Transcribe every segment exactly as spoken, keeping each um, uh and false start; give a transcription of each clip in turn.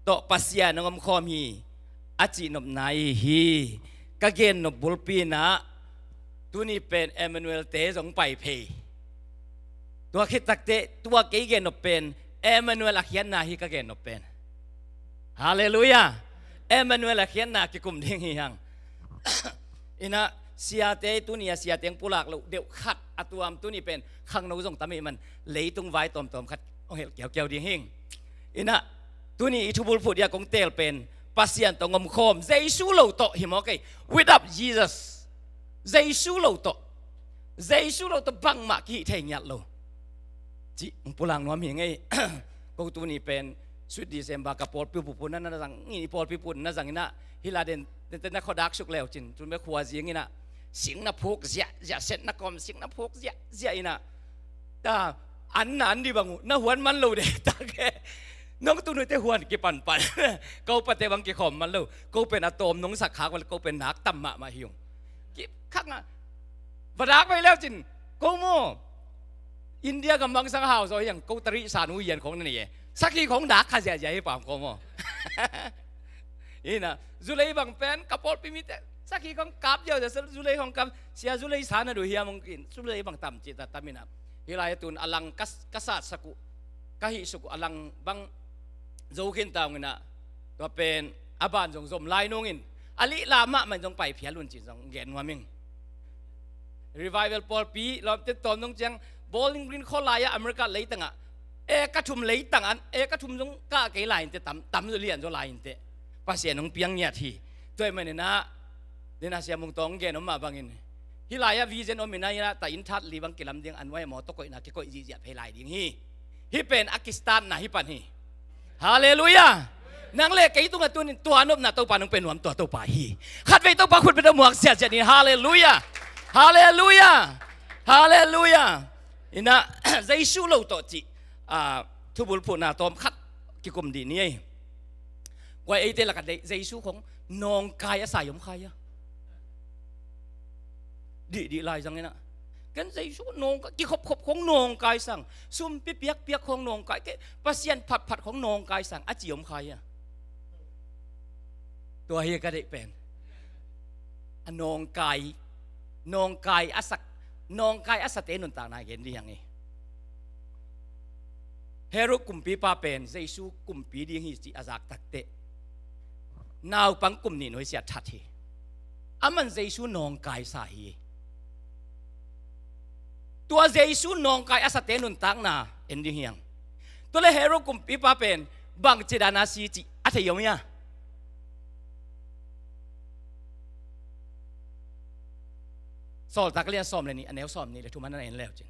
tawh Pasian hong omkhawm hi, a cihnopna hi hi. Ka gennop bulpi in ah tuni pen Emmanuel te zong pai phei. Tua khit takteh tua kei gennop pen Emmanuel a khiatna hi, ka gennop pen. Halleluiah. Emmanuel a khiatna kikum ding hi hang. In ah siate, tuni a siate hong pulak loh deuh khat a tuam, tuni pen khangno zong tam ahih man leitung vai tawmtawm khat hong hilh kiaukiau ding hing. In ah tuni i thubulphuh dia kong teel pen Pasian tawh hong omkhawm, Jesu lo tawh hi maw kei. Without Jesus, Jesu lo tawh, Jesu lo tawh bangmah kihih thei ngiat lo cih hong pulak nuam hi ing ei. Ko tuni pen Sweet December ka pawlpi pupun na na zang, i pawlpi pupun na zang in ah, hih lai den, den, den na khuadak suk leu cin, tu me khua zing in ah, sing na phuk ziahziah, set na kawm sing na phuk ziahziah in ah, ta, an na an dih bang uh na huan man lo deh tak e. Nong tu nuite huan kipanpan. Ko pate bang kikhawm man lo. Ko pen a tawm nong sak khak val, ko pen nak tam mahmah hi ung. Ki khak nga. Va dak vai leu cin, ko maw, India gam bang sang hau zaw hi ang, ko tari san u yan khong na nei e. Sakhi khong dak kha ziahziah hi pam ko maw. Ina, zulei bang pen ka pawlpi mite sakhi khong kap ziau, zulei khong kap, sia zulei san na du hiam hong kin, zulei bang tam ci ta tam in ah. Hih lai a tun a lang ka, ka satsak uh, ka hihsuk uh a lang bang zo khin ta ung in ah, tua pen a ban zong zom lai nung in, a lih la mahmah in zong pai phial un cin zong gen nuam ing. Revival pawlpi lawmte tawm nong ciang, Bowling Green khualai ah America leitang ah, e ka thum leitang an, e ka thum zong kah kei lai in teh, tam, tam zaw lian zaw lai in teh. Pasian hong piang ngiat hi. Tua ahih manin ah, den a Sia Mung Tawng gen om mah bangin, hih lai ah vision om in ah, ta inn that li bang kilam ding, a nuai a maw tawh koihna kikoih zihziah phei lai ding hi. Hih pen a kistartna hi pan hi. Halleluiah. Nang le kei tungah tunin tua nopna Topa nong pe nuam tua Topa hi. Khatvei Topa khut beng a muak ziahziah ni. Halleluiah. Halleluiah. Halleluiah. In ah, Jesu lo tawh cih, ah, thubulphuhna tawm khat kikum dih ni ei. Guai, eite lakah Jesu khong nawngkai a sa i om kha hia? Dihdih lai zang in ah, ken Jesu nawngkai, kikhopkhop khong nawngkai sang, sumpi piakpiak khong nawngkai, kei Pasian phatphat khong nawngkai sang a ci om kha hia? Tua hi ka deih pen. A nawngkai, nawngkai a sak, nawngkai a sate nuntakna gen dih hang hi. Herod kumpipa pen Jesu kumpi ding hi cih a zak takteh, naupang kum nih nuai sia that hi. Aman Jesu nawngkai sa hi. Tua Jesu nawngkai a sate nuntakna en ding hi hang. Tua le Herod kumpipa pen bangci dan a si cih a thei om hia? Sawltak lian sawm le nih, a neu sawm nih le thum ah na en leu cin,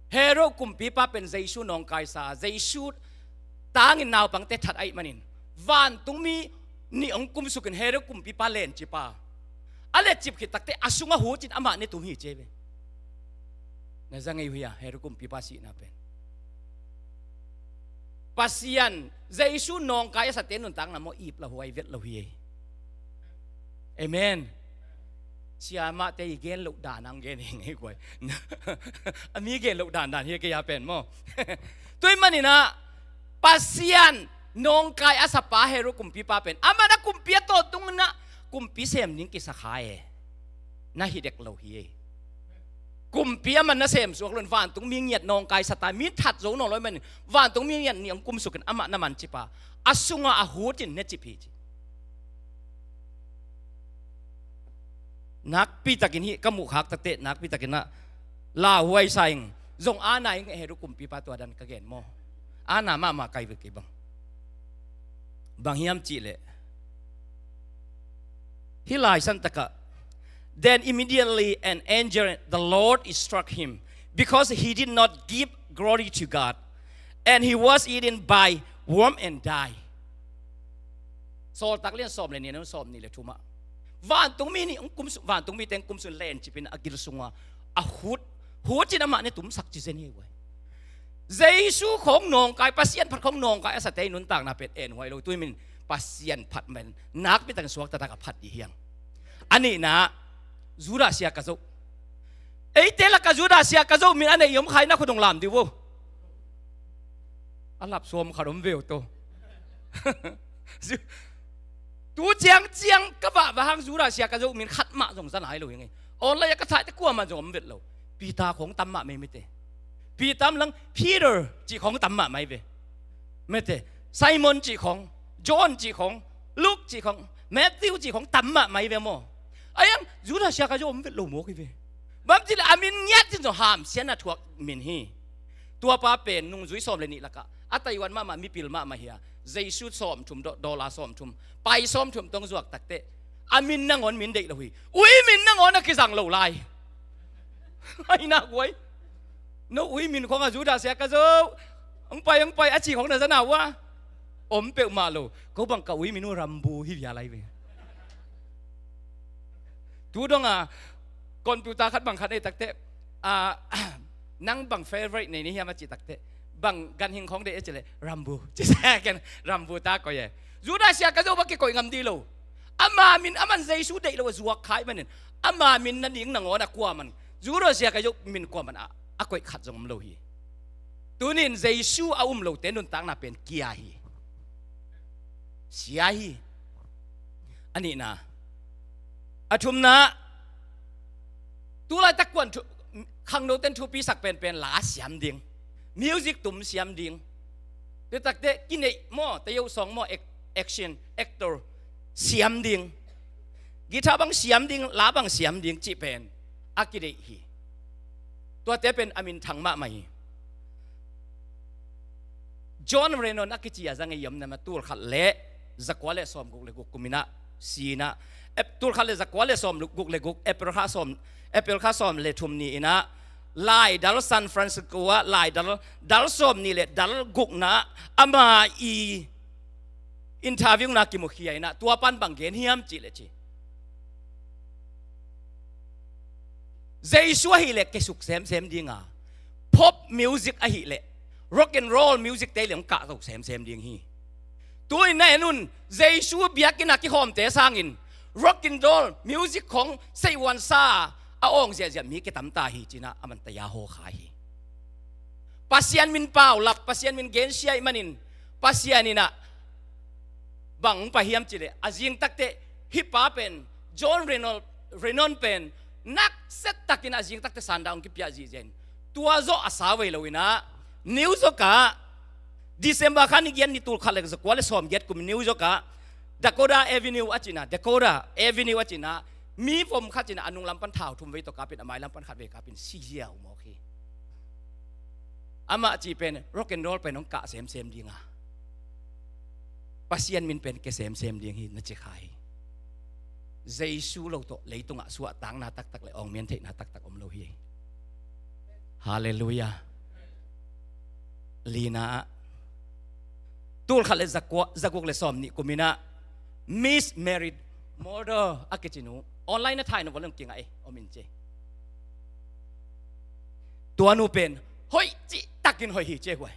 Herod kumpipa pen Jesu nawngkai sa, Jesu tangin naupangte that ahih manin, vantungmi nih hong kumsukin Herod kumpipa lencip a, a lencip khit takteh a sungah hucin amah ne tum hi ci hi ve. Na za ngei uh hia Herod kumpipa sihna pen? Pasian, Jesu nawngkai a sate nuntakna maw, ip la huai vet lo hi ei. Amen. Siamahte i gen loh dan ang gen hi ngei guai. A mi gen loh dandan hi kei a pen maw. Tua ahih manin ah, Pasian nawngkai a sapa Herod kumpipa pen, amah na kumpi a tawntung in ah, kumpi sem ding kisa kha e. Na hi dek lo hi ei. Kumpi amah na sem suak lo in, vantungmi ngiat nawngkai sa ta, mi that zo nawn lo ahih manin, vantungmi ngiat nih hong kumsukin amah na mancip a, a sungah a hutin necip hi ci. Nakpitakin hih ka muhkhak takteh, nakpitakin ah lauhuai sa ing. Zong ana ing, Herod kumpipa tua dan ka gen maw. Ana mahmah kai ve kei bang. Bang hiam cihleh, hih lai santakah, "Then immediately an angel the Lord struck him, because he did not give glory to God, and he was eaten by worm and die." Sawltak lian sawm le nih, a neu sawm nih le thum ah, vantungmi nih hong kumsu, vantungmite hong kumsun lencipin a gil sungah a hut, hutin amah ne tumsak ci zen hi guai. Jesu khong nawngkai, Pasian phat khong nawngkai a sate i nuntakna pen en huai lo. Tua ahih manin Pasian phat man nakpitakin suaktatak a phat dih hi hang. A nihna, Judas Iskariot. Eite lakah Judas Iskariot min a neih i om kha hia, na khut hong lam dih vo. A lap suam khat om ve uh to. Tu ciangciang ka vah vah hang Judas Iskariot min khat mah zong za nai lo hi ngei. Online a ka thaihte kuamah zong om vet lo. Peter khong tam mah mai mite. Peter om lang Peter cih khong tam mah mai ve. Mite. Simon cih khong, John cih khong, Luke cih khong, Matthew cih khong tam mah mai ve maw. Ayang Judas Iskariot om vet lo mawk hi ve. Bang ci le a min ngiat cin zong hamsiatna thuak min hi. Tuapa pen nungzui sawm le nih lakah a Taiwan mahmah mipil mahmah hi a, Jesu sawmthum do-, dollar sawmthum, pai sawmthum tong zuak takteh a min nangawn min deih lo hi. Ui min nangawn a kizang lo lai. Ai nak uai. No ui min khong a Judas Iskariot zo. Hong pai hong pai a ci khong na za na ua. Om peuhmah lo. Ko bang ka ui min uh Rambu hi via lai ve. Tu dong a computer khat bang khat nei takteh, a, nang bang favorite nei ni hiam a ci takteh, bang ganhing khong deih a ci le Rambu ci sa ken Rambu ta koih e. Judas Iskariot bang kikoih ngam di lo. Ama min aman Jesu deih lo a zuak khai manin ama min na ding nangawn a kuaman Judas Iskariot min kuaman a, a koih khat zong om lo hi. Tunin Jesu a um lote nuntakna pen kia hi. Sia hi. A nihna. A thumna. Tulaitak kuan thu, khangnoten thupi sak penpen la siam ding. Music tum siam ding. Tutakte kineih maw, tayau song maw, ac-, action, actor siam ding. Guitar bang siam ding, la bang siam ding cih pen a kideih hi. Tuate pen a minthang mahmah hi. John Lennon a kici a za ngei om na ma, tulkhat le zakua le sawmguk le guk kuminah sinah, ep-, tulkhat le zakua le sawmguk le guk, April kha sawm, April kha sawm le thum ni inah laidal San Francisco ah laidal dal sawm ni le dal gukna ama i interview na kimukhia inah tua pan bang gen hiam cih le ci. Jesu ahih leh kesuk semsem dinga, pop music ahih leh rock and roll music te le hong kah zo semsem ding hi. Tu in na en un, Jesu biakinn a kikhawmte sangin rock and roll music khong seihuansa a awng ziahziah mi kitamta hi cinah a man taya haw kha hi. Pasian min paulap, Pasian min gensia ih manin Pasian inah bang hong pai hiam cih leh a zingtakte hih pa pen John Lennon, Lennon pen nakset takin a zingtakte sanda hong kipiah zihziah in tua zawh a sa vei lo inah New York ah December kha ni giat ni tulkhat le zakua le sawm giat kum New York ah Dakota Avenue a cinah, Dakota Avenue a cinah mi vom khat cinah a nunglam pan thau thum vei tawh kapin a mailam pan khat vei kapin si ziau mawk hi. Amah cih pen rock and roll pen hong kah semsem dinga Pasian min pen ke semsem ding hi na ci kha hi. Jesu lo tawh leitungah suahtakna taktak le awngmian theihna taktak om lo hi. Halleluiah. Lina ah tulkhat le zakua, zaguk le sawm nih kuminah Miss Mary Murdoch a kici nu online a thaina vawleng kingah e om in ci. Tua nu pen hoih cihtakin hoih hi ci e huai.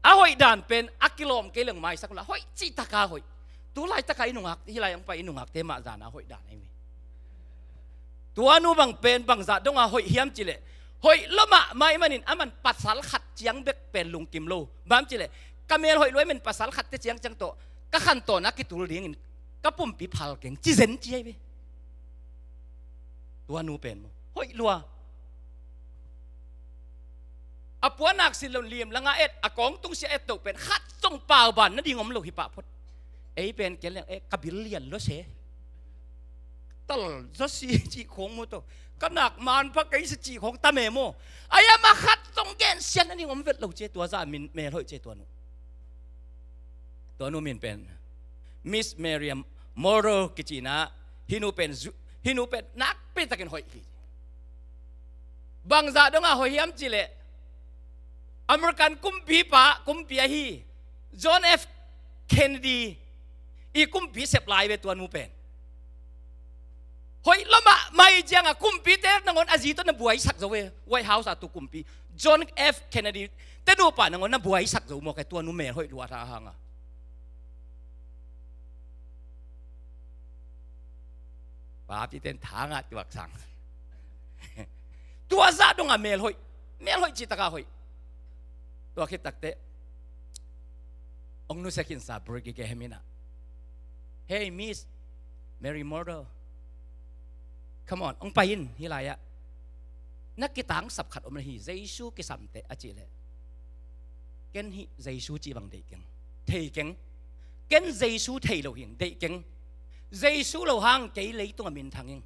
A hoih dan pen a kilawm kei leng maisak uh la hoih cihtaka hoih. Tu laitaka i nungak, hih lai ang pai i nungakte mah zana hoih dan ahi mi. Tua nu bang pen bangzah donga hoih hiam cih leh hoih lua mahmah ih manin a man pasal khat ciang bek pen lungkim lo. Bang cih leh ka mel hoih lua ih manin pasal khatte ciangciang tawh ka khantawn a kitul dingin ka pumpi phal keng ci zen ci ahi ve. Tua nu pen maw hoih lua. A puanak sin lo lim langa et a kawng tungsia et toh pen khat zong pauban nading om lo hi pah phot. Ei pen ken leng e ka bil lian lo se. Tal za si cih khawng maw tawh ka nak man pha kei si cih khawng tam e maw. Ai ama khat zong gensiat nading om vet lo ci e tua za min mel hoih ci e tua nu. Tua nu min pen Miss Miriam Moro kici inah hih nu pen zu-, hih nu pen nakpi takin hoih hi. Bangzah donga hoih hiam cih leh American kumpipa kumpi ahi John F Kennedy i kumpi sep lai ve tua nu pen. Hoih lua mahmah cianga kumpite nangawn a zi tawh na buaisak zo ve. White House a tu kumpi John F Kennedy te nupa nangawn na buaisak zo mawk e tua nu mel hoih lua tha hanga. Papiten thangah tuaksang. Tua zah donga mel hoih, mel hoih cihtaka hoih. Tua khit takteh Hong nusia khinsa Billy Graham in ah, "Hey, Miss Mary Murdo, come on, hong pai in hih lai-ah. Na kitangsap khat om na hi, Jesu kisam teh," a cih leh, "Ken hih Jesu cih bang deih keng, thei keng. Ken Jesu thei lo hi, deih keng. Jesu lo hang kei leitungah minthang ing.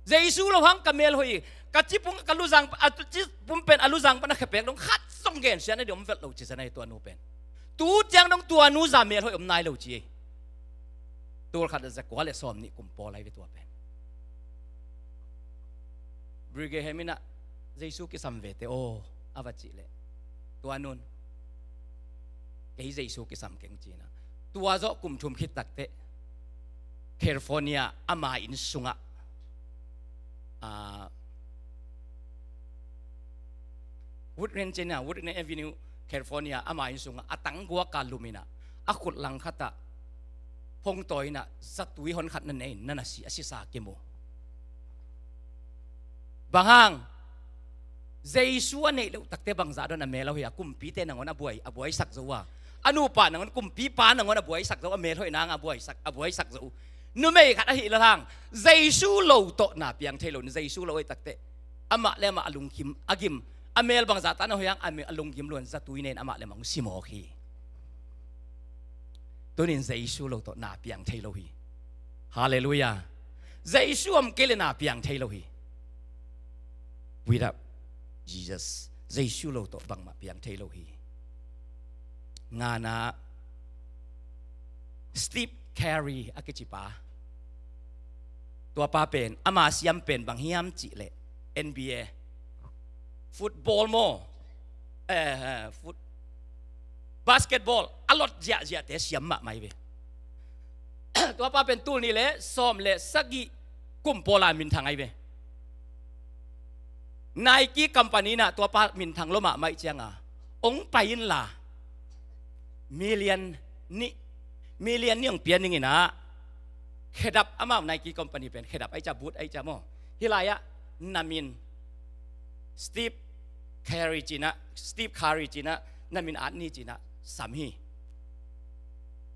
Jesu lo hang ka mel hoih hi. Ka cipung, ka luzang, a cipung pen a luzang pan a khepek dong khat zong gensiatna ding om vet lo," ci zen ahi tua nu pen. Tu ciang dong tua nu zah mel hoih om nai lo ci hi. Tul khat le za kua le sawm nih kum pawl ahi ve tua pen. Billy Graham in ah, "Jesu kisam ve teh aw," a va cih leh, tua nun, "Kei Jesu kisam keng," ci-in ah, tua zawh kum thum khit takteh California ama inn sungah, ah, Woodland ci-in ah, Woodland Avenue, California ama inn sungah a tangguak a lum in ah, a khut langkhat ah phongtawi in ah zatui hon khat na nei in na na si, a sisa kimu. Bang hang? Jesu a neih loh takteh bangzah don a mel hoih a, kumpite nangawn a buai, a buaisak zo a, a nupa nangawn, kumpipa nangawn a buaisak zo, a mel hoih nang a buaisak, a buaisak zo. Numei khat ahih lel hang, Jesu lo tawh na piang thei lo in, Jesu lo hoih takteh amah le amah a lunggim a gim, a mel bangzah tan a hoih hang, a mel a lunggim lo in zatui nei in amah le amah hong si mawk hi. Tunin Jesu lo tawh na piang thei lo hi. Halleluiah. Jesu om kei le na piang thei lo hi. Without Jesus, Jesu lo tawh bangmah piang thei lo hi. Ngana, Steve Curry a kici pa. Tua pa pen, ama siam pen bang hiam cih leh N B A, football maw, eh, eh, foot-, basketball a lot ziahziahte siam mahmah hi ve. Tua pa pen tul nih le sawm le sagih kum pawl a minthang ahi ve. Nike company in ah tua pa minthang lua mahmah ahih ciangin, "Hong pai inla, million nih, million nih hong pia ning in ah, khedap," amau Nike company pen khedap ahih ciang, boot ahih ciang maw, "hih lai-ah na min Steve Curry ci-in ah, Steve Curry ci-in ah na min at ni," ci-in ah sam hi.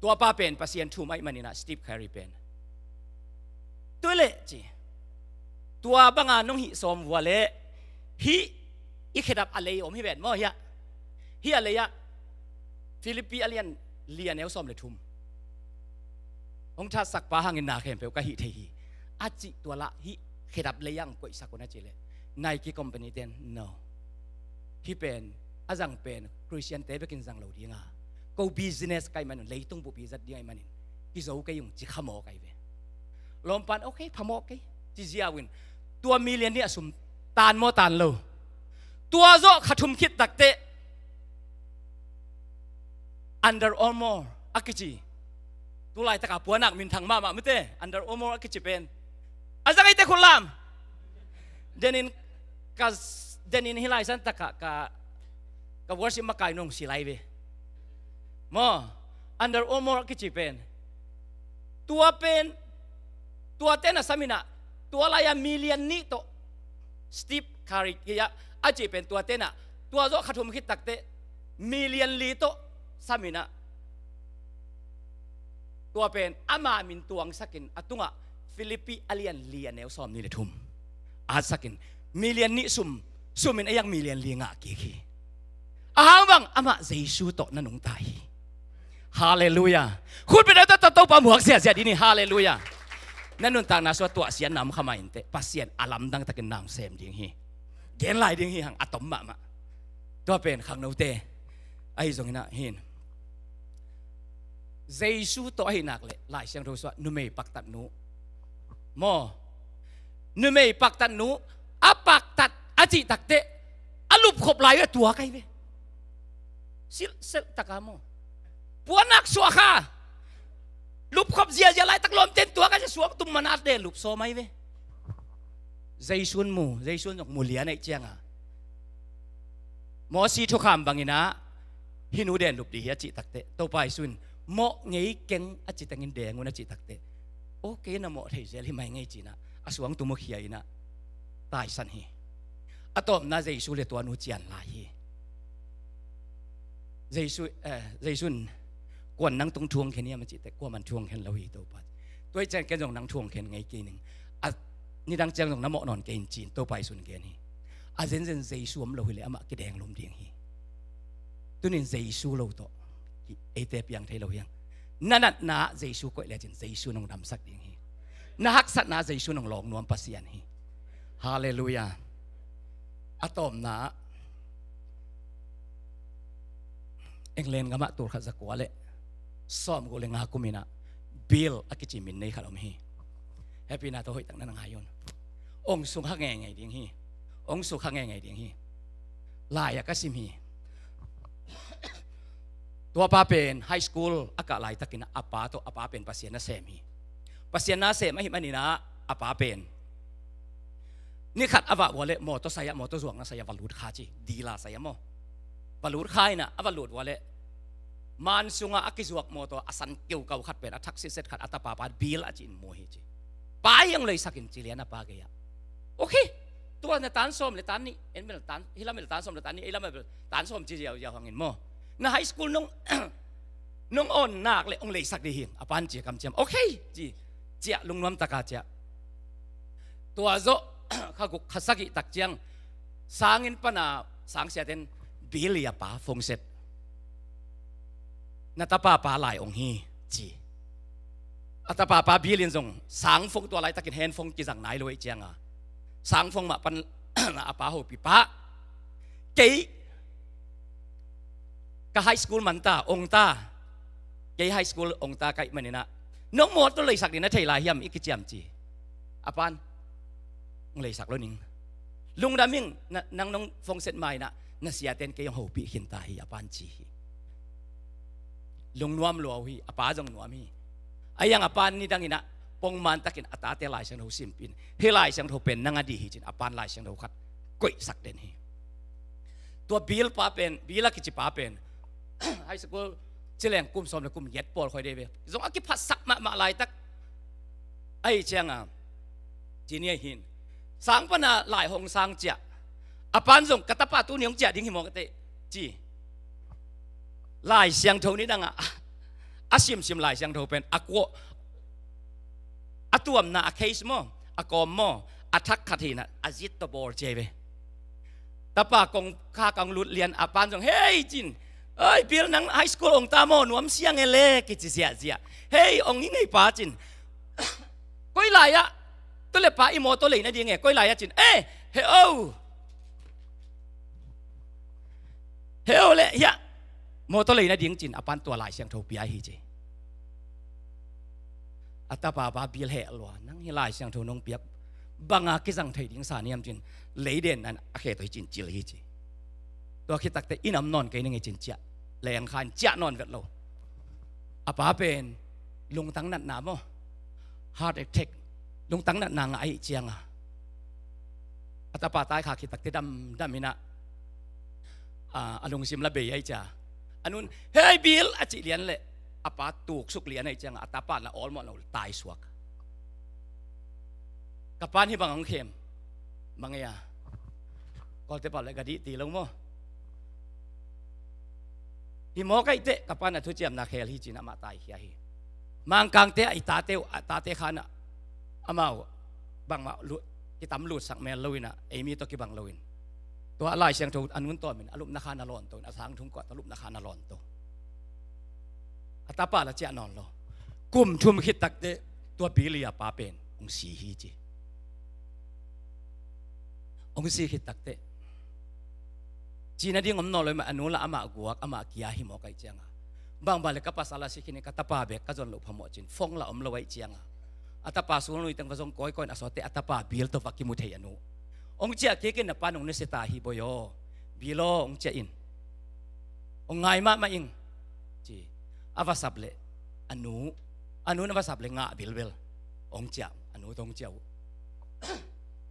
Tua pa pen Pasian thu-um ahih manin ah, Steve Curry pen, "Tua leh," ci, "tua banga nong hih sawm vua leh hih i khedap a lei om hi ven maw, hiah, hih a lei-ah, Philippi a lian li a neu sawm le thum, hong thatsakpa hangin na khempeuh ka hih thei hi," a cih tua lah hih khedap lei-ah hong koihsak un a cih leh, Nike company ten, "No. Hih pen a zang pen Khristiante bekin zang lo ding a, ko business ka hih manin, leitung bup hi zat ding ahih manin kizo kei ung," ci kha mawk ahi ve. Lawmpa in, "Okay, phamawh kei," ci ziau in, tua million nih a sum tan maw, tan lo? Tua zawh kha thum khit takteh Under Armour a kici, tu laitak a puanak minthang mahmah mite, Under Armour a kici pen, a zang eite khut lam. Denin ka, denin hih lai san takah ka, ka worship makai nong si lai ve maw. Under Armour a kici pen, tua pen, tua ten a sam in ah, tua lai-a million nih tawh, Steve Curry kei-ah a cih pen tua ten ah, tua zawh kha thum khit takteh million li tawh sam in ah, tua pen ama min tuangsak in, a tungah Philippi a lian li a neu sawm nih le thum atsak in, million nih sum, sum in a yak million li ngah kik hi. A hang bang, amah Jesu tawh na nungta hi. Halleluiah. Khut beng a, Topa muak ziahziah ding hi. Halleluiah. Na nuntakna sungah tuahsiatna om kha mah inteh, Pasian a lamdang takin na hong sem ding hi. Gen lai ding hi hang, a tom mahmah. Tua pen khangnote ahi zongin ah hin, Jesu tawh ahi nak leh Lai Siangtho sungah numei paktatnu maw, numei paktatnu, a paktat a cih takteh a lupkhop lai-ah tua kai ve. Silhselh taka maw, puanak suah kha, lupkhop ziazia laitak lawmten tua kai ve, suang tum manat de lup sawm ahi ve. Jesu in mu, Jesu in zong mu lian ahih cianga, Mosi thukham bangin ah hih nu den lup dih hi a cih takteh, Topa Jesu in mawh ngei keng a ci tengin deng un a cih takteh, okay, na mawh thei zel hi mai ngei ci-in ah a suang tum uh khia in ah taisan hi. A tawpna Jesu le tua nu cian lai hi. Jesu, eh, Jesu in, "Kuan nang tung thuang khen hiam?" a cih teh, "Kuaman thuang khen lo hi, Topa." Tua hi ciang ken zong nang thuang khen ngei kei ning. A, nidang ciang zong na mawh nawn kei in ci-in Topa Jesu in gen hi. A zenzen Jesu om lo hileh amah kideng lum ding hi. Tunin Jesu lo tawh eite piang thei lo hi hang. Na natna Jesu koih lecin Jesu nong damsak ding hi. Na haksatna Jesu nong lawng nuam Pasian hi. Halleluiah. A tawpna ah, England gamah tul khat za kua le sawmguk le nga kum inah Bill a kici min nei khat om hi. Hehpihna tawh hoihtak na na ngai un. Ong sukha ngeingei ding hi. Ong sukha ngeingei ding hi. Lai-ah ka sim hi. Tua pa pen high school a kah laitakin a pa tawh, a pa pen Pasian nasem hi. Pasian nasem ahih maninah a pa pen ni khat a vak ua leh mawtaw sai-ah, mawtaw zuakna sai-ah va lut kha ci, dila sai-ah maw. Va lut kha inah a va lut ua leh man sungah a kizuak mawtaw a san keukau khat pen a thak sitset khat a tapa pa Bill a ci-in mu hi ci. Pa hi, ong leisak in ci lian a pa gei-ah. Okay. Tua na tan sawm le tan nih, en bel tan, hih lam bel tan sawm le tan nih, ei lam bel tan sawm ci ziauziau hangin maw. Na high school nong, nong on nak le ong leisak dih hing, a pan ci a kamciam. Okay ci, ciah lungnuam taka ciah. Tua zawh kha guk kha sagih tak ciang sanginn pana sangsiaten Bill i a pa phone set. Na tapa pa lai ong hi ci. A tapa pa Bill in zong sang phone, tua laitakin hand phone kizang nai lo ahih cianga sang phone mah pan a pa hopih, "Pa, kei ka high school man ta, ong ta, kei high school ong ta ka hih maninah nong mawtaw leisak ding na thei lai hiam?" i kiciam ci. A pan, "Ong leisak lo ning. Lungdam ing, na, nang nong phone set ma inah na siaten kei ong hopih khin ta hi," a pan ci hi. Lungnuam lua uh hi, a pa zong nuam hi. Ahi hang a pan nidang inah pongman takin a tate Lai Siangtho simpih in, "Hih Lai Siangtho pen nang a dih hi," ci-in a pan Lai Siangtho khat koihsak den hi. Tua Bill pa pen, Bill a kici pa pen high school ci leng kum sawm le kum giat pawl khoi dei ve. Zong a kiphatsak mahmah laitak ahih cianga, ci ni ahi hin, sang pana lai hong sang ciah. A pan zong, "Ka tapa tuni hong ciah ding hi maw ka teh," ci. Lai Siangtho nidangah a simsim Lai Siangtho pen a kua, a tuamna, a case maw, a kawm maw, a thak khat hinah a zit tawh bawl ci hi ve. Tapa kong kha kong lut lian a pan zong, "Hei," ci-in, "Oi, Bill, nang high school ong ta maw, nuam siang e le," kici ziahziah. "Hei, ong hi ngei pa," ci-in. "Koi lai-ah, tu le pa i mawtaw lei nading e, koi lai-ah?" ci-in. "Eh, he o, he o le hiah mawtaw lei nading," ci-in a pan tua Lai Siangtho pia hi ci. A tapa pa Bill heh lua, "Nang hi Lai Siangtho nong piak banga kizang thei ding sa niam?" ci-in, "Lei den nan a khe tawh hi," ci-in cil hi ci. Tua khit takteh, "Inn a om nawn kei ning e," ci-in ciah leng kha in ciah nawn vet lo. A pa pen lungtang natna maw, heart attack, lungtang natna ngah ahih cianga a tapa tai kha khit takteh damdam inah, a, a lungsim la bei ahih cia a nun, "Hei, Bill," a cih lian leh a pa tuksuk lian ahih cianga a tapa la awlmawh lo, taisuak. "Ka pan hih bang hong khem, bang ei a, Kawlte pau le gadih ti lo maw? Hi maw ka hih teh ka pan a thuciamna khel hi," ci-in amah taikhia hi. Mangkangte ah i tate uh, a tate khanah amau bangmah lut, kitam lutsak mel lo inah, ei mi tawh kibang loin, tua Lai Siangtho a nun tawmin a lupna khan a lawnto in, a sang thung kuat a lupna khan a lawnto. A tapa la ciah nawn lo. Kum thum khit takteh tua Bill i a pa pen hong si hi ci. Hong si khit takteh, ci nading om nawn lo mah, a nu la amah guak, amah kia hi maw ka hih cianga, "Bangbang le ka pasal a si khin hi, ka tapa bek ka zon loh phamawh," ci-in, phone la om lo ahih cianga a tapa sulnui teng va zong kawikawi in a sawt teh a tapa Bill tawh va kimu thei a nu. "Hong ciah kik in, na pan hong nusia ta hi boi aw, Bill aw, hong ciah in. Hong ngai mahmah ing," ci. A va sap leh a nu, a nu na va sap leh ngah bilbel. Hong ciah, a nu tawh hong ciah uh.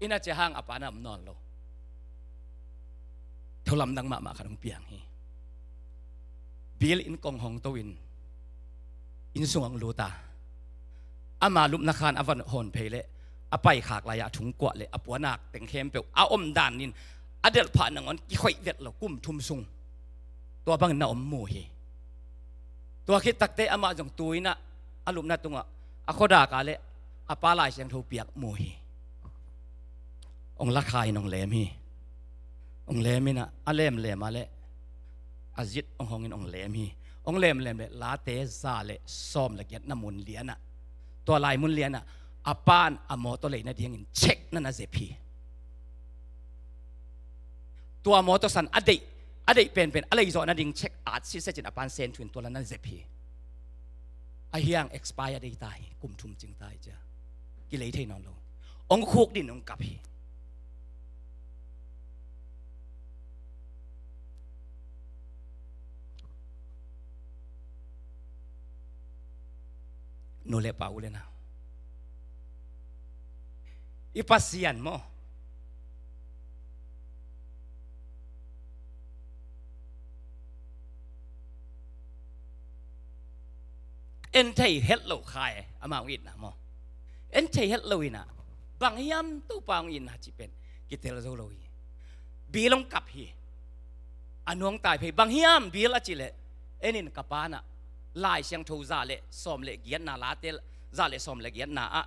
Inn a ciah hang a pa na om nawn lo. Tho lamdang mahmah khat hong piang hi. Bill in kong hong to in, inn sung hong lut a, ama lupna khan a van hawn phei leh a paikhak lai-ah a thung kuah leh a puanak teng khempeuh a omdan in a delhphah nangawn kikhoih vet lo kum thum sung. Tua bangin na om mu hi. Tua khit takte amah zong tu-in ah a lupna tungah a khuadak ah le a pa Lai Siangtho piak mu hi. Hong lakhai in hong lem hi. Hong lem in ah a lemlem ah le a zit hong hong in hong lem hi. Hong lemlem le Late za le sawm le giatna mun lian ah, tua lai mun lian ah a pa'n a mawtaw lei nadingin check na na zep hi. Tua mawtaw san a deih, a deih penpen a lei zawh nading check at sitset in a pa'n sen thu in tua la na zep hi. A hiang expire dei ta hi, kum thum cing ta hi cia. Kilei thei nawn lo. Hong khuk din hong kap hi. Nu le pa, u le nau, i Pasian maw, en thei het lo khai, amah hong itna maw, en thei het lo in ah, bang hiam Topa hong itna cih pen kitel zo lo hi. Bill hong kap hi. A nuang tai phei, bang hiam Bill a cih leh, en in ka pa'n ah Lai Siangtho za le sawm le giatna, Late za le sawm le giatna ah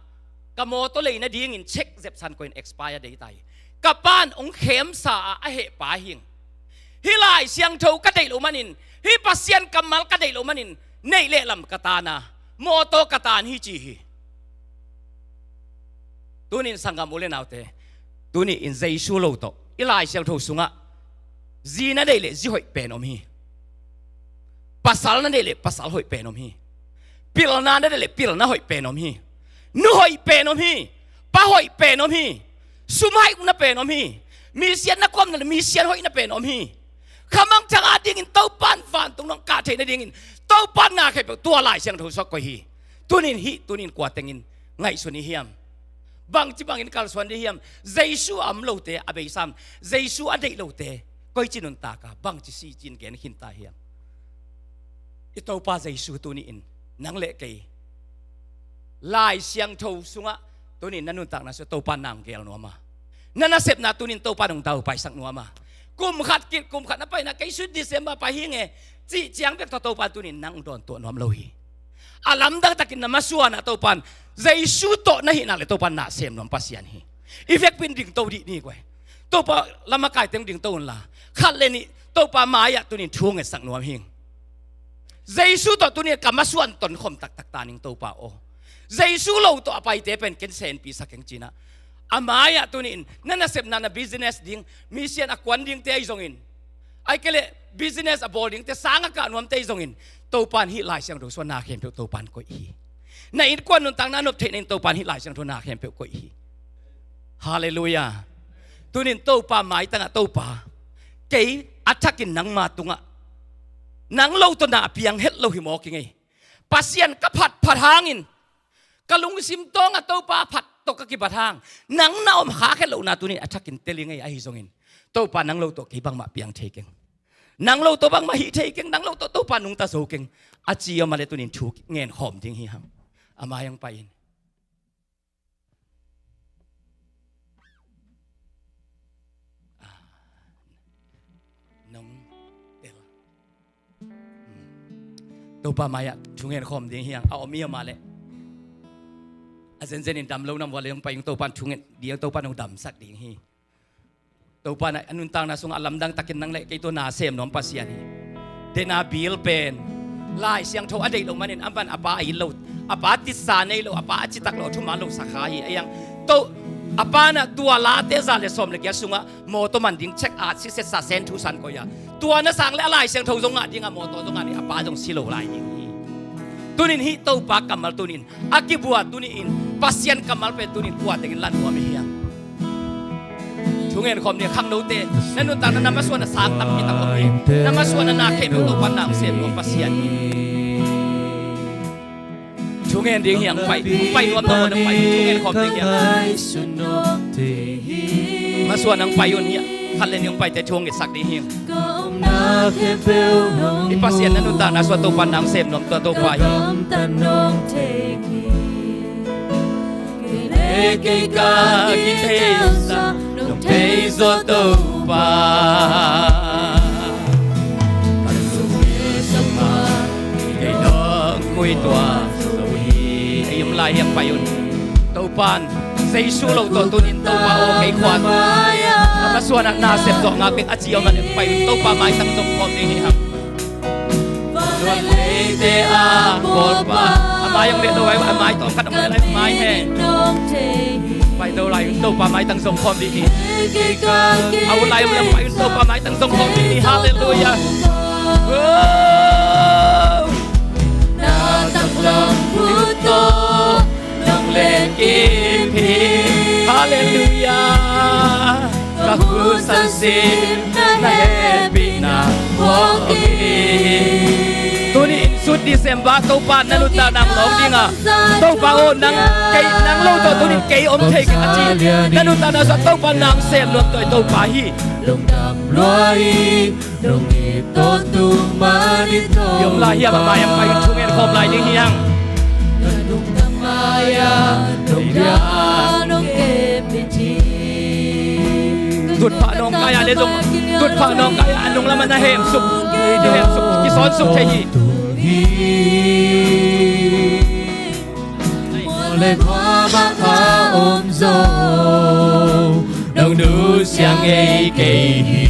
ka mawtaw lei nadingin check zep san koih in, expire dei ta hi. Ka pa'n hong khemsa a, a heh pa hi ing. Hih Lai Siangtho ka deih loh manin, hih Pasian kammal ka deih loh manin, neih le lam ka tan a, mawtaw ka tan hi ci hi. Tunin sanggam u le naute, tuni in Jesu lo tawh i Lai Siangtho sungah zi na deih le zi hoih pen om hi. Pasal na deih le pasal hoih pen om hi. Pilna na deih le pilna hoih pen om hi. Nu hoih pen om hi. Pa hoih pen om hi. Sum hoih na pen om hi. Misian na kuamna le misian hoih na pen om hi. Kha mangthang adingin Topa'n vantung nong kah theih nadingin Topa'n na khempeuh tua Lai Siangtho sungah koih hi. Tunin hih, tunin kua tengin ngaihsun i hiam? Bangci bangin kalsuan dih hiam? Jesu a om lote, a beisa, Jesu a deih lote koici nuntak a, bangci si cin gen khin ta hiam? I Topa Jesu tuni in nang le kei Lai Siangtho sungah tunin na nuntakna sungah Topa nang gel nuam a, na nasepna tunin Topa nong daupaisak nuam a, kum khat kit kum khat na paina, kei sweet December pai hi nge cih ciang bek tawh Topa tunin nang dawntuah nuam lo hi. A lamdang takin na masuan ah Topa'n Jesu tawh na hih nak le Topa'n na sem nuam Pasian hi. I vekpi in dingto dih ni guai. Topa lam a kai teng dingto unla, khat le nih Topa mai-ah tunin thu ngetsak nuam hing. Jesu tawh tunin ka masuan tonkhom taktak ta ning Topa aw. Jesu lo tawh a paite pen ken senpi sa keng ci-in ah, a mai-ah tunin na nasepna, na business ding, misian a kuan dingte ahi zongin, ahih kei leh business a bawl dingte, sang a kah nuamte ahi zongin, Topa'n hih Lai Siangtho sungah na khempeuh Topa'n koih hi. Na innkuan nuntakna nop theih nadingin Topa'n hih Lai Siangtho na khempeuh koih hi. Halleluiah. Tunin Topa maitangah, Topa, kei a thakin nangma tungah nang lo tawh na piang het lo hi mawk ing ei. Pasian ka phat phat hangin, ka lungsim tawngah Topa phat tawh ka kibat hang, nang na om khak het lohna tunin a thakin tel ing ei. Ahi zongin Topa nang lo tawh kei bangmah piang thei keng. Nang lo tawh bangmah hih thei keng, nang lo tawh Topa nungta zo keng, a ci om a le tunin thu ngen khawm ding hi hang. A mai-ah pai in. Ah, nong tel. Hmm. Topa mai-ah thu ngen khawm ding hi hang, a om i om a le. A zenzen in dam lo nam vua le hong pai ung, Topa'n thu ngen ding, Topa'n hong damsak ding hi. Topa'n a nuntakna sungah a lamdang takin nang le kei tawh na sem nuam Pasian hi. Dena bil pen Lai Siangtho a deih loh manin, a man a pa a it lo, a pa titsa nei lo, a pa a citak lo, a thuman lo sakha hi. A iang to, a pa'n a tua Late za le sawm le giat sungah mawtaw man ding check at sitset sa, sen thu san koih a, tua na sang le a Lai Siangtho zong ngah ding a, mawtaw zong ngah ding, a pa zong si lo lai ding hi. Tunin hih Topa kammal tunin a kibuak tunin Pasian kammal pen tunin kua tengin la nuam i hiam? Thu ngen khawm ni, khangnote, na nuntakna na masuan a sang tampi tak om hi. Na masuan a na khempeuh Topa'n na sem nuam Pasian hi. Thu ngen ding hi hang, pai, pai nuam nuam na pai, thu ngen khawm ding hi hang. Masuan hang pai un hi hang, khat le nih hong paite thu hong ngetsak ding hi hang. I Pasian na nuntakna sungah Topa'n na sem nuam tua Topa hi. Kei ka kitheisak nong thei zaw Topa. Koi tua zo hi. Ei om lai hiang pai un. Topan Jesu lo tawh tunin Topa aw kei khuan a masuan ah nasep zawh ngak ding a ci om a ding pai un. Topa maitang zong khawm ding hi hang. Luan leite a bawlpa a mai ong leh lo ai a mai tawm khat ong leh lai mai he. Pai do lai un Topa maitang zong khawm ding hi. A u lai ong leh pai un Topa maitang zong khawm ding hi. Halleluia. Na taklam khut tawh nong len kip hi. Halleluia. Ka husan sim na hehpihna phawk hi. Tuni in sut December Topa na nuntakna hong lawng ding a, Topa aw nang kei nang lo tawh tuni kei om thei kei a ci. Na nuntakna sua Topa nang sem nuam tawh Topa hi. Lungdam lua hi. Nong it tawntung manin Topa. Yom lai hiam a mai ang pai un thu ngen khawm lai ding hi hang. Ka lungdam mai-ah nong lian nong kepit hi. Tutphah nawngkai ah le zong tutphah nawngkai ah a nunglam ah na hemsuk, kihemsuk, kisawn suk thei hi. Mual le khuavak a om zo nong nusia ngei kei hi.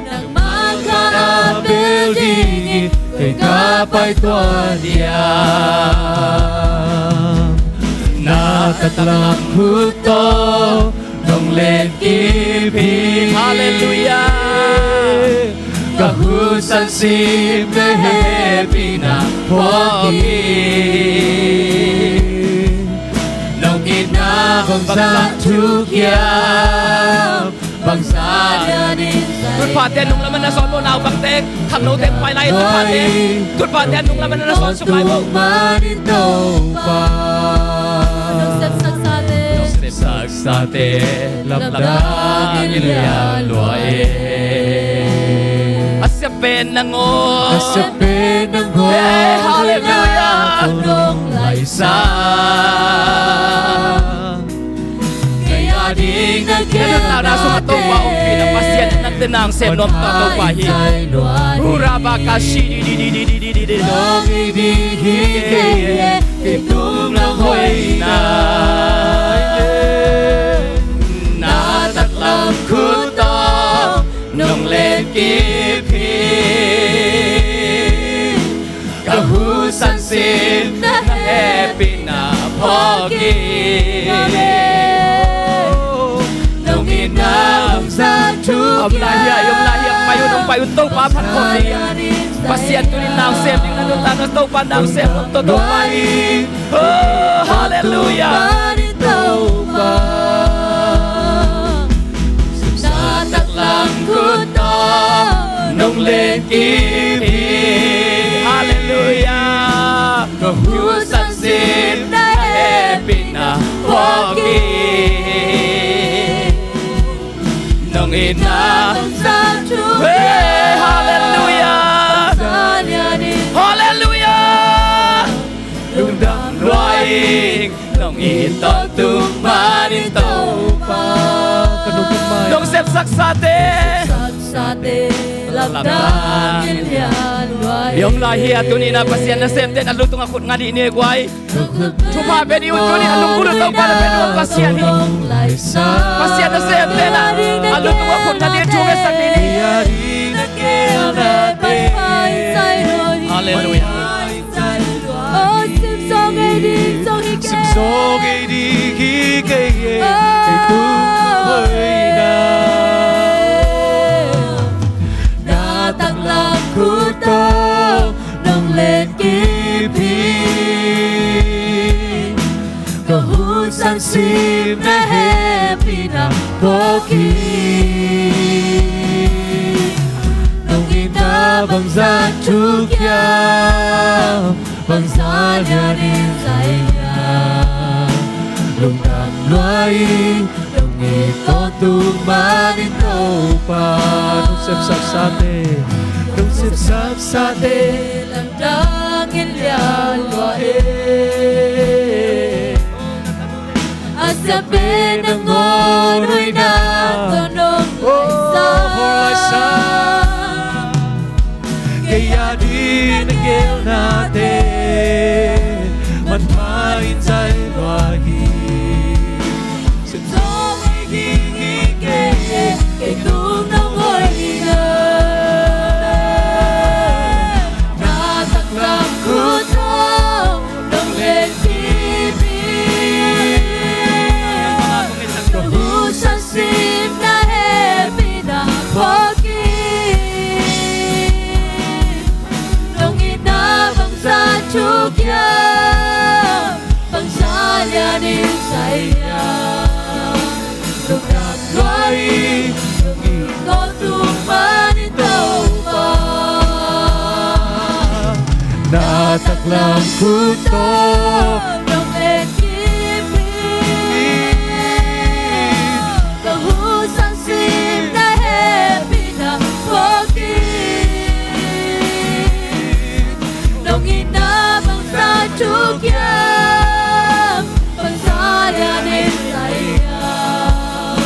Nangmah ka apel ding hi, kei ka pai tuan diam. Na taklam khut tawh nong len kip hi. Halleluia. Ka husan sim na hehpihna phawk hi. Nong itna bangzah thukiam, bangzah lianin zai. Tutphahte nunglam ah na sawn lo, naupangte, khangnote pai lai, tutphahte. Tutphahte nunglam ah na sawn suk lai bo. Manin Topa. Nong sepsak sate. Nong sepsak sate lamdang in lian lua e. A sia pen nangawn. A sia pen nangawn. Hey, halleluia. Nong laisa. Kei a ding na kei na sung a Topa om kei na Pasian nang te nang sem nuam ta Topa hi. Hurabaka shi di di di di di di di di. Nong i ding hi kei e, kei tung lang hoihna. Na taklam khut tawh nong len kip hi. Ka husan sim na hehpihna phawk hi. Nong itna bangzah thukiam. Om lai hia, om lai hia, pai un, ong pai un, Topa phat khawm ding. Pasian tunin nang sem ding na nuntakna Topa nang sem nuam tawh Topa hi. Oh, halleluia. Topa. Na taklam khut tawh nong len kip hi. Halleluia. Ka husan sim na hehpihna phawk hi. Nong itna bangzah thukiam. Hey, halleluia. Halleluia. Lungdam lua ing, nong it tawntung manin Topa. Ka nong it mai. Nong sepsak sate. Sepsak sate lamdang in lian lua ing. Om lai hia tuni na Pasian nasemte na lutung a khut nga dih ni guai. Thupha pia dih un tuni a lunggulh uh Topa na pia dih uh Pasian hi. Pasian nasemte na a lutung a khut nga dih thu ngetsak dih ni. Halleluia. Sim zaw ngei ding hi kei e, kei tung hoihna. Na taklam khut tawh nong len kip hi. Ka husan sim na hehpihna phawk hi. Nong itna bangzah thukiam, bangzah lianin zai hiam. Lungdam lua ing, nong it tawntung manin Topa. Nong sepsak sate, nong sepsak sate lamdang in lian lua e. A sia pen nangawn hoihna tawh nong laisa. Kei a ding na geelnate Bangzah lianin zai hiam? Lungdam lua ing, lungdam lua ing, ko tung manin Topa. Na taklam khut tawh nong en kip in, ka hun sangsim na hehpihna phawk in. Nong itna bangzah thuk hiam? Bangzah lianin zai hiam?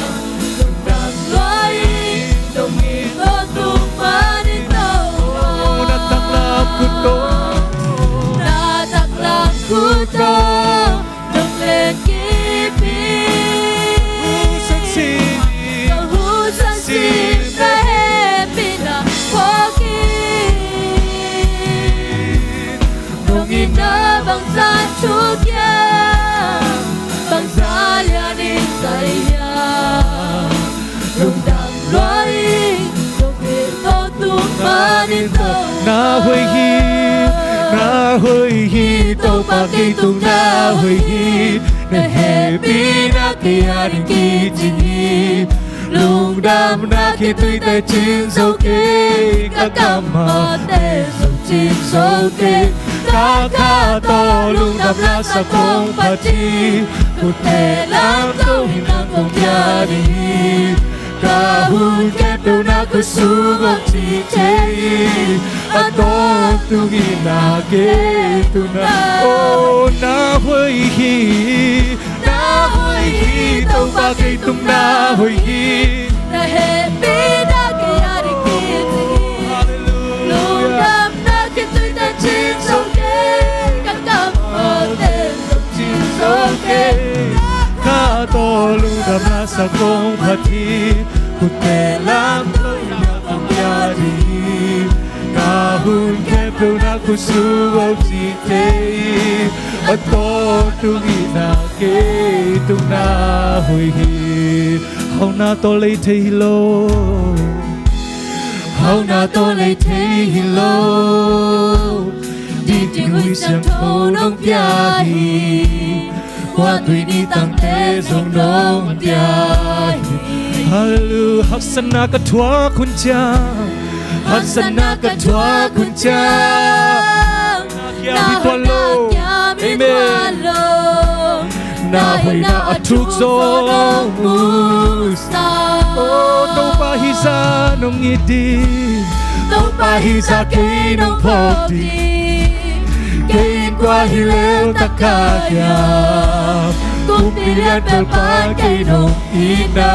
Lungdam lua ing, lungdam lua ing, ko tung manin Topa. Na taklam khut tawh, na taklam khut tawh nong en kip in, ka hun sangsim na hehpihna phawk in. Nong itna bangzah thuk hiam? Bangzah lianin zai hiam? Lungdam lua ing, lungdam lua ing, ko tung manin Topa. Na hoih hi, na hoih hi, Topa kei tung na hoih hi. Na hehpihna kei adingin kicing hi. Lungdamna khitui teh cin zo kei, ka kammal teh zong cin zo kei. Ka kha tawh lungdamna sak kong phat hi. Khut teh lamto in nang kong pia ding hi. Ka hun khempeuh na khut sung hong ci thei hi. A tawntung in na kei tung na. Oh, na hoih hi, na hoih hi, Topa kei tung na hoih hi. Na hehpihna kei adingin kicing hi. Hallelujah. Lungdamna khitui teh cin zo kei, ka kammal teh zong cin zo kei. Ka kha tawh lungdamna sak kong phat hi. Khut teh lamto in nang kong pia ding hi. Ka hun khempeuh na khut sung hong ci thei hi. A tawntung in na kei tung na hoih hi. Hauhna tawh lei thei hi lo. Hauhna tawh lei thei hi lo. Dingding Huih Siangtho nong pia hi. Khuatui ni tangte zong nong pia hi. Hallelujah. Haksatna ka thuak hun ciang, haksatna ka thuak hun ciang, na hoihna kiam in tuan lo. Amen. Na hoihna a thuk zaw nong musak. Oh, Topa hih zah nong it ding. Topa hih zah kei nong phawk ding. Kei in kua hi lel tak ka hiam? Kumpi lian pelpa kei nong itna.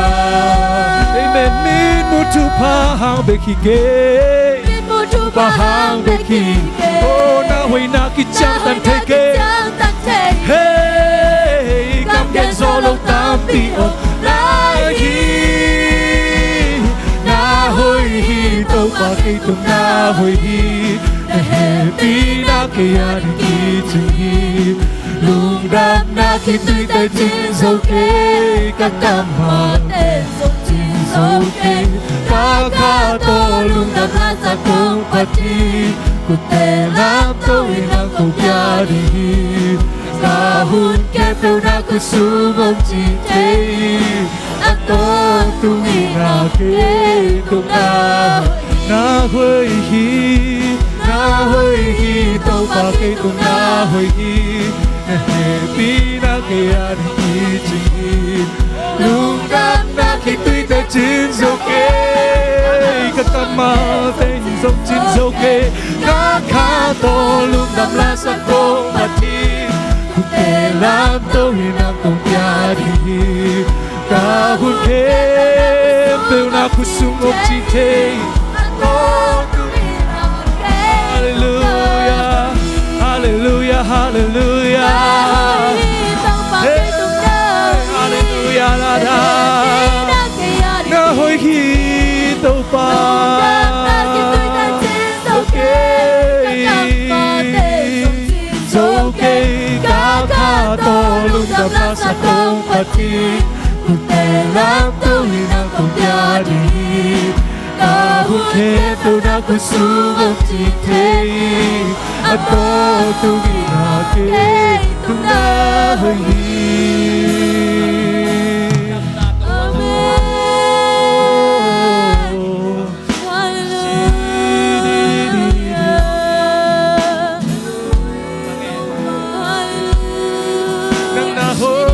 Amen. Mitmuh thupha hang bek hi kei. Mitmuh thupha hang bek hi kei. Oh, na hoihna kiciangtan thei kei. Hei, kam gen zawh lo tampi om lai hi. Na hoih hi, Topa kei tung na hoih hi. Na hehpihna kei adingin kicing hi. Lungdamna khitui teh cin zo kei, ka kammal teh zong cin zo kei. Ka kha tawh lungdamna sak kong phat hi. Khut teh lamto in nang kong pia ding hi. Ka hun khempeuh na khut sung hong ci thei hi. A tawntung in na kei tung na. Na hoih hi, na hoih hi, Topa kei tung na hoih hi. Na hehpihna kei adingin kicing hi. Lungdamna khitui teh cin zo kei, ka kammal teh zong cin zo kei. Ka kha tawh lungdamna sak kong phat hi. Khut teh lamto in nang kong pia ding hi. Ka hun khempeuh na khut sung hong ci thei. Hallelujah. Hallelujah. Hallelujah. Hey. Hallelujah. Na hoih hi, Topa. Zo kei, zo kei, ka kha tawh lungdamna sak kong phat hi. Khut teh lamto in nang kong pia ding hi. Ka hun khempeuh na khut sung hong ci thei hi. A tawntung kei tung na hoih hi. Amen. Hallelujah. Hallelujah. Nang na hoih.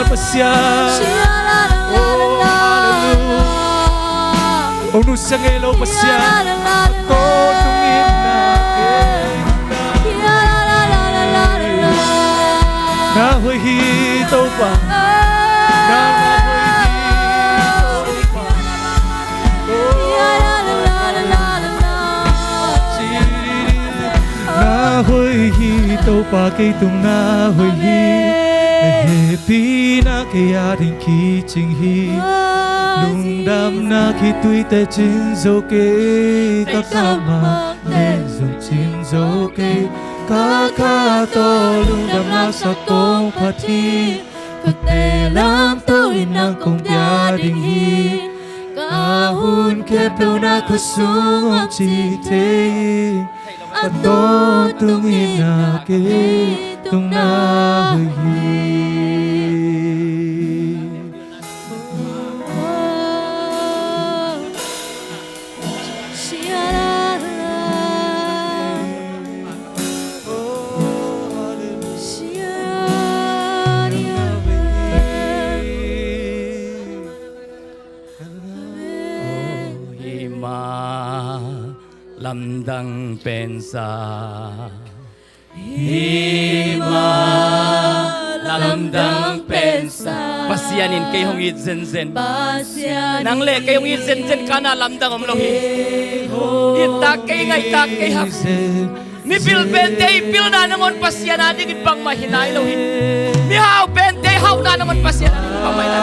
Pasian. Oh, hallelujah. Oh, nusia ngei lo Pasian. Tawh tungin na kei. Na hoih hi Topa. Na, na hoih hi Topa. Oh, na hoih hi Topa, kei tung na hoih hi. Na hehpihna kei ading kicing hi. Lungdamna khitui teh cin zo kei, ka kammakte zong cin zo kei. Ka kha tawh lungdamna sak kong phat hi. Khuate lamto in nang kong pia ding hi. Ka hun khempeuh na khutsung hong ci thei hi. A tawntung in na kei tung na hoih hi. Hih mah lamdang pensa. Hih mah lamdang pensa. Pasian in kei hong it zenzen. Pasian in. Nang le kei hong it zenzen, ka na lamdang om lo hi. Kei hong it zenzen. It tak kei, ngaih tak kei hang. Mipil pente i pilna nangawn Pasian a dingin bangmah hi nai lo hi. Mihau pente i hauhna nangawn Pasian a dingin bangmah hi nai.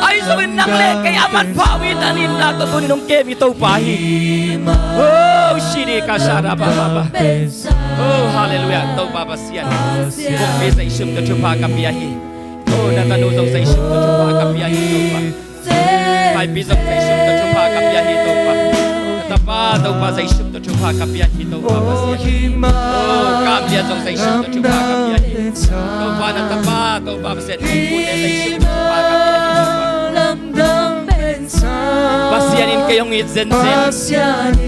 Ahi zongin nang le kei a manpha uh i na itna tawh tunin hong kem i Topa hi. Oh, shiri ka shara ba ba ba. Oh, hallelujah. Topa Pasian. Vokpi Zeisu min tawh thupha ka pia hi. Oh, na tanu zong Zeisu min tawh thupha ka pia hi, Topa. Paipi zong Zeisu min tawh thupha ka pia hi, Topa. Na tapa, Topa, Zeisu min tawh thupha ka pia hi, Topa Pasian. Oh, Kamlian zong Zeisu min tawh thupha ka pia hi. Topa, na tapa, Topa Pasian, kong pute Zeisu min tawh thupha ka pia hi, Topa. Pasian in kei hong it zenzen. Pasian in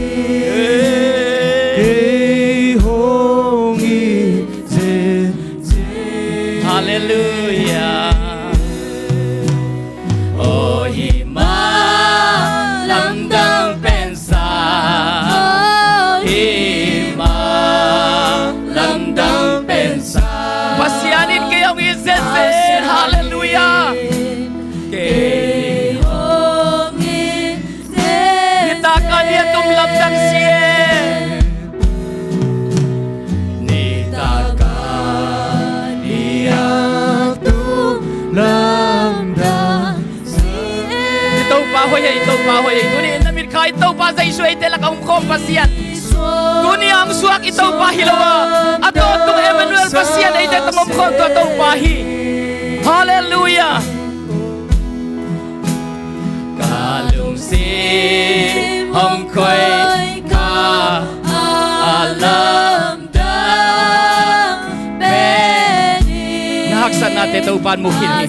kei hong it zenzen. Hallelujah. Oh, hih mah lamdang pensa. Hih mah lamdang pensa. Pasian in kei hong it zenzen. Hallelujah. Kei hong it zenzen. Nitak a ni a tum lamdang si e. Nitak a ni a tum lamdang si e. I Topa hoih e, i Topa hoih e. Tuni in na mitkha i Topa Zeisu eite lak a om khawm Pasian. Tuni a hong suak i Topa hi lo a, a tawntung Emmanuel Pasian eite tawh om khawm tua Topa hi. Hallelujah. Ka lungsim hong khoih kha a lamdang pen hi. Na haksatnate Topa'n mu khin hi.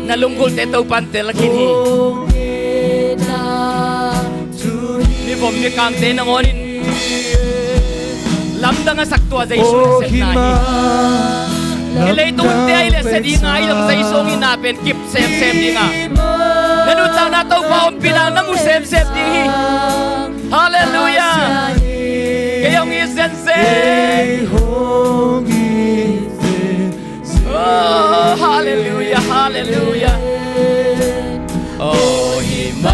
Na lunggulhte Topa'n tel khin hi. Mivom mikangte nangawn in lamdang a sak tua Zeisu nasepna hi. Hih leitung hunte ahih leh sia ding a, ahi zong Zeisu hong itna pen kip semsem ding a, na nuntakna Topa ompihna na mu semsem ding hi. Hallelujah. Kei hong it zenzen. Oh, hallelujah, hallelujah. Oh, hih mah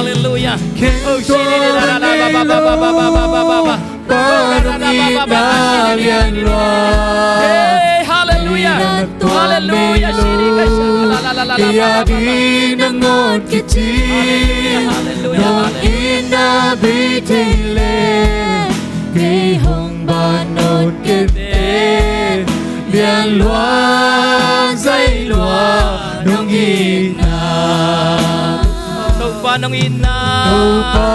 Halleluiah. Hey, halleluiah. Halleluiah. Halleluiah. Halleluiah. Lua, zai lua, nong itna. Topa nong itna. Topa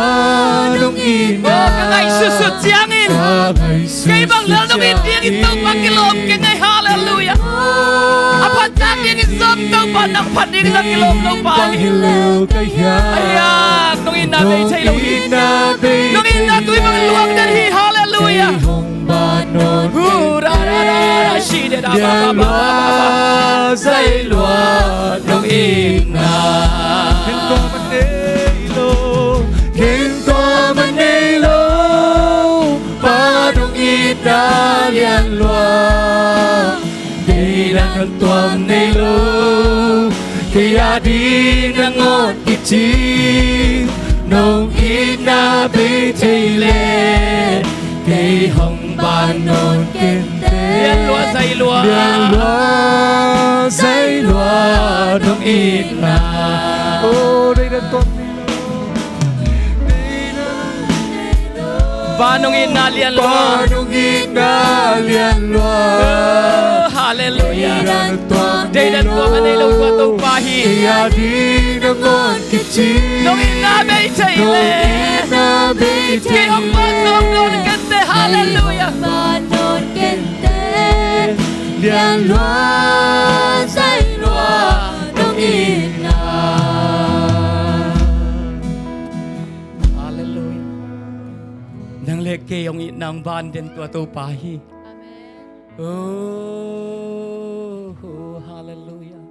nong itna. Oh, ka ngaihsutsut ciangin. Ka ngaihsutsut ciangin. Kei bang lel nong it dingin Topa kilawm keng ei, halleluiah. A phat tak dingin zong Topa nang phat dingin zong kilawm Topa hi. Bang hi lo ka hia. Aya, nong itna bei thei lo hi. Nong itna bei thei lo. Nong itna tui bang luang den hi, halleluiah. Kei hong Ban nawn kei. Hu, ra, ra, ra, ra, shi, de, da, ba, ba, ba, ba, ba, ba. Lian lua, zai lua, nong itna. Khen tua man nei lo. Khen tua man nei lo. Pa nong itna lian lua. Kei nang tuam nei lo. Kei a ding nangawn kicing. Nong itna bei thei leh. Kei hong ban nawn kenteh. Lian lua zai lua. Lian lua zai lua nong itna. Oh, dei dan tuam nei lo. Pa nong itna lian lua. Pa nong itna lian lua. Oh, halleluiah. Dei dan tuam nei lo. Dei dan tuam a nei lo tua Topa hi. Kei a ding nangawn kicing. Nong itna bei thei leh. Nong itna bei thei leh. Kei hong ban nawn kenteh. Halleluiah. Ban nawn kenteh. Lian lua zai lua nong itna. Halleluiah. Nang le kei hong itna hong ban den tua Topa hi. Amen. Oh, oh, halleluiah.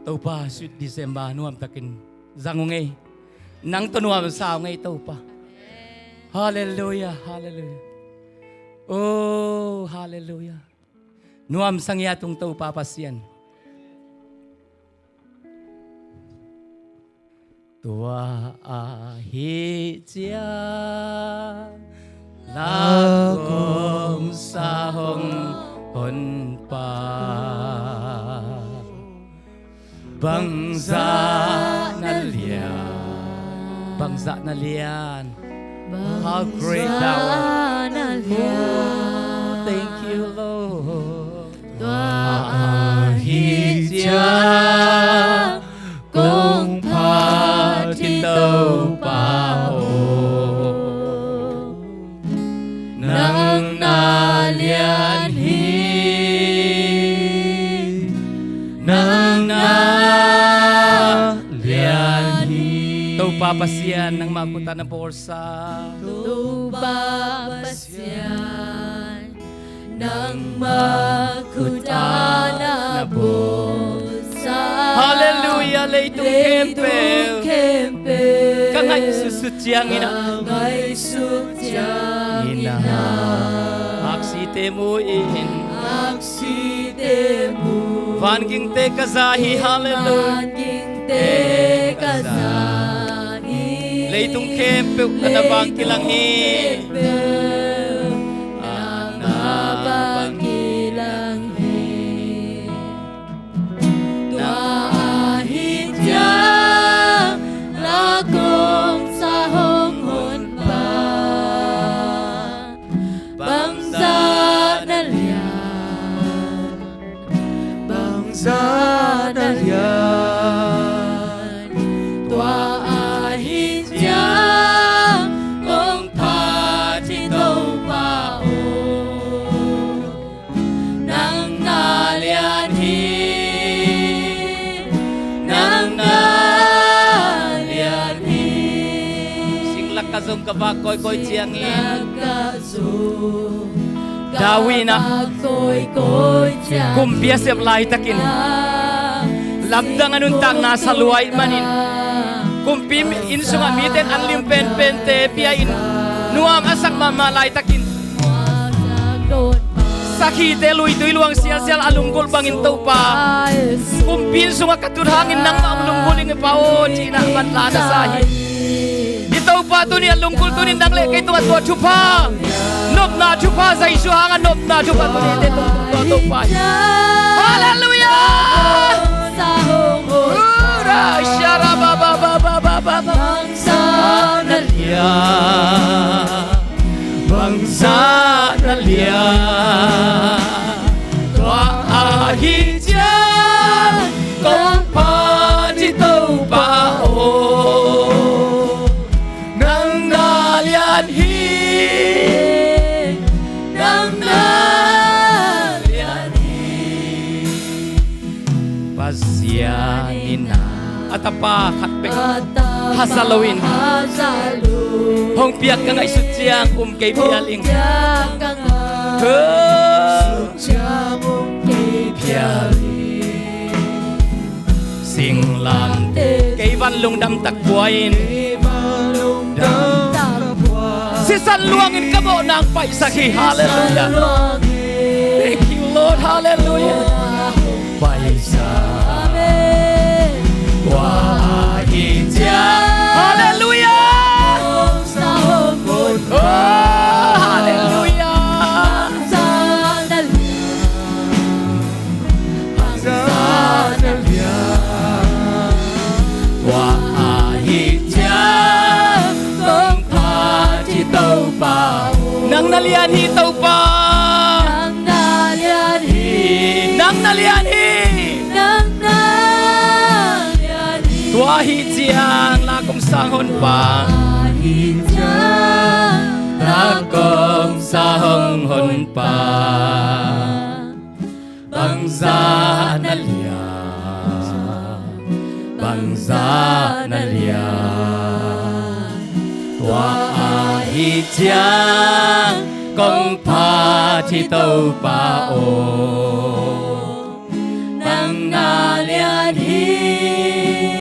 Topa, Sweet December nuamtakin zang ung ei. Nang tawh nuamsa ung ei Topa. Amen. Halleluiah, halleluiah. Oh, halleluiah. Nuamsa ngiat ung Topa Pasian. Tua ahih ciang la kong sa hong honpa. Bangzah na lian. Bangzah na lian. How great thou art. Bangzah na lian. Oh, thank you, Lord. Tua ahih ciang kong phat hi Topa aw. Nang na lian hi, nang na lian hi. Topa Pasian, nangmah khut ah na bawlsa. Topa Pasian, nangmah khut ah na bawlsa. Halleluiah, leitung khempeuh. Leitung khempeuh. Ka ngaihsutsut ciangin ah. Ka ngaihsut ciangin ah. Aksite mu in. Aksite mu. Vangingte ka za hi, halleluiah. Vangingte ka za hi. Leitung khempeuh ah na vang kilang hi. Leitung khempeuh ah na vang kilang hi. Tua ahih ciang la kong sa hong honpa. Bangzah na lian, bangzah na lian. Tua ahih ciang kong phat hi Topa aw. Nang na lian hi, nang na lian hi. Singlak ah zong ka vak kawikawi ciangin. Singlak ah zong ka vak kawikawi ciangin. David in ah kumpi a sep laitakin lamdang a nuntakna sa lua ahih manin kumpi inn sungah mite in an lim penpente pia-in nuam a sak mahmah laitakin sakhite luitui luang sialsial a lunggulh bangin Topa, kumpi inn sungah ka tut hangin nangmah hong lunggulh ing e Pa aw, ci-in ah manlang na sa hi. I Topa tuni a lunggulh tuni nang le kei tungah tua thupha, nopna thupha, Jesu hangah nopna thupha tuni te tungah tua Topa hi. Halleluiah. Ura, shara, ba, ba, ba. Bangzah na lian, bangzah na lian. Tua A tapa khat bek hasa loin hong piak ka ngaihsut ciang um kei phial ing. Singlamteh kei van lungdam tak buai in. Sisan luangin ka mawhna hong paihsak hi. Halleluiah. Thank you, Lord. Halleluiah. Paisa. Amen. Tua ahih ciang. Halleluiah. Oh, halleluiah. Tua ahih ciang kong phat hi Topa. Nang na lian hi Topa. Nang na lian hi. Nang na lian hi. Nang na lian hi. Tua ahih ciang la kong sang Honpa. Tua ahih ciang la kong sang Honpa. Bangzah na lian, bangzah na lian. Tua ahih ciang kong phat hi Topa aw.